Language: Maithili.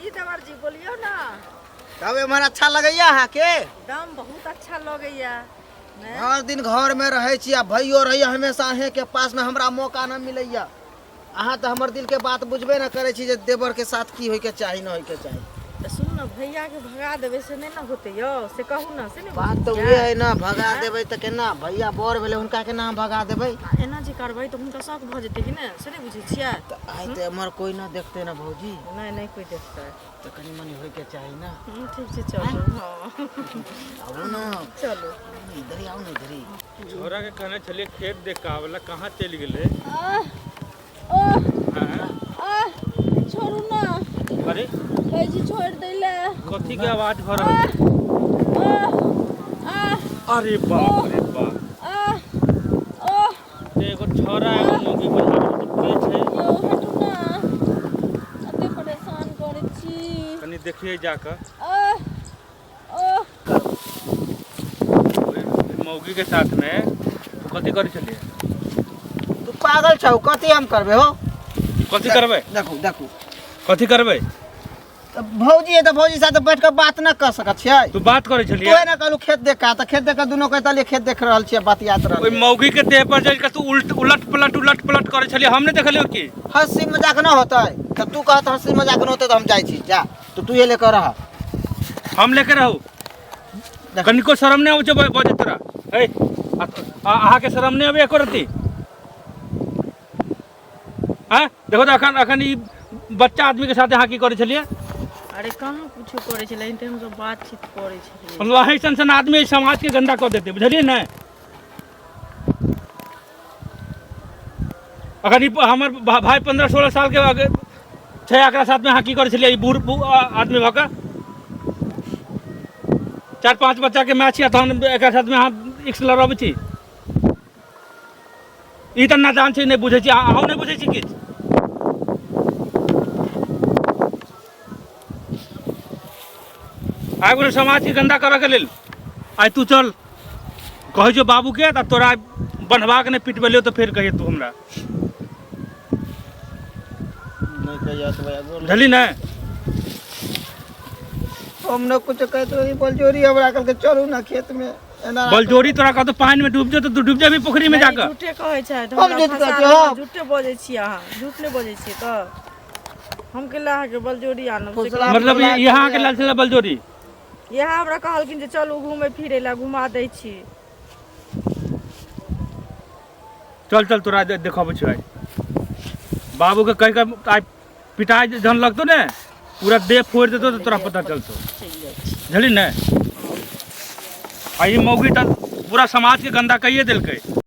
की देवर जी बोलियौ ने। तब एम्हर अच्छा लगैया अहाँके? एकदम बहुत अच्छा लगैया। ने? हर दिन घर में रहै छी आ भैयो रहैया हमेशा अहेंके पास में, हमरा मौका न मिलैया। अहाँ तऽ हमर दिल के बात बुझबे न करै छी जे देवर के साथ की होइके चाही न होइके चाही। तऽ सुनू ने, भैया के भगा देबै से नहि ने होतै यौ, से कहू ने, से नहि बात तऽ बुझै उहे है ने, भगा आँय? देबै तऽ केना? भैया बड़ भेलै, हुनका केना हम भगा देबै? आ एना जे करबै तऽ हुनका शौक भऽ जेतै कि नहि, से नहि बुझै छियै? तऽ आइ तऽ एम्हर कोइ न देखतै ने भौजी। नहि, नहि कोइ देखतै। तऽ कनि मनि होइके चाही ने। ठीक छै, चलू। हँ। आबू ने। चलू। इधर ही आउ ने, इधर ही। छोरा के कहने छलियै खेत देख के आबे ला, कहाँ चलि गेलै? आह, ओह, आँय? आह, छोड़ू ना। अरे। कहै छी छोड़ि दै लए। कथी के आवाज भऽ रहल छै? आह, आह, अरे बाप रे बाप। आह, ओह। ते एगो छोरा एगो मौगी बुझा रहल छै, के छै? यौ हटू ना, एते परेशान करै छी। कनि देखिए जाकऽ। आह, ओह। ओहि मौगी के साथ में तू कथी करै छलियै? तू पागल छौ? कथी हम करबै हो? कथी करबै? देखू देखू। कथी करबै? तऽ भौजी है तऽ भौजी साथ बैठ कऽ बात न कऽ सकत छियै? तू बात करै छलियै? तू ने कहलू खेत देख कऽ, तऽ खेत देख कऽ दुनू के तलिए खेत देख रहल छियै, बतियात रहल। ओहि मौगी के देह पर जाय कऽ तू उल्ट उलट पलट उलट पलट करै छलियै, हम नहि देखलियौ की? हंसी मजाक न होतै तऽ तू कहत हंसी मजाक न होतै तऽ हम जाइ छी, जा तऽ तू ये लेकर रह। हम लेके रहू? देख। कनिको शरम नहि अबै छै बजै तोरा? हे, अहाँके शरम नहि अबै एको रत्ती? आँय, देखो तऽ अखन अखन ई बच्चा आदमी के साथ अहाँ की करै छलियै? अरे कहाँ कुछो करै छलै, एनाहिते हमसब बातचीत करै छलियै। मतलब अहीं सन सन आदमी एहि समाज के गंदा कऽ देतै, बुझलियै ने? अखन ई हमर भाय 15-16 साल के छै, एकरा साथ में अहाँ की करै छलियै? ई बूढ़ आदमी भऽ कऽ 4-5 बच्चा के माय छी, तहन एकरा साथ में अहाँ इक्स लड़बै छी? ई तऽ नादान छै, नहि बुझै छी। अहूँ नहि बुझै छी किछु। आबि गेल समाजके गन्दा करऽके लेल। आइ तू चल, कहै छियौ बाबूके, तऽ तोरा बन्हबाके नहि पिटबेलियौ तऽ फेर कहियै तू हमरा। नहीं कहिया तो भैया बोल। बुझली ने? हम न कुछ कहते रही, बलजोरी हमरा कहलकै चलू ना खेत में एना। बलजोरी तोरा कहतो पानि में डूब जो तऽ तू डूब जेबही पोखरि में नहीं, जाकऽ। झूठे कहै छथि। हम हमरा झूठ फंसा कहै छी, रहल। हम। झूठे बजै छी अहाँ, झूठ नहि बजै छियै तऽ हम केला अहाँके बलजोरी आनब से? फुसला- मतलब फुसला यहाँ के लाल छलै बलजोरी? इएह हमरा कहलखिन जे चलू घूमै फिरै लए, घुमा दै छी। चल चल, तोरा देखबै छियौ आइ। बाबूके कहि कऽ आइ पिटाइ जे जहन लगतौ ने, पूरा देह फोड़ि देतौ तऽ तोरा पता चलतौ। चलि जाइ छी। बुझली ने? आ ई मौगी तऽ पूरा समाजके गन्दा कहिए देलकै।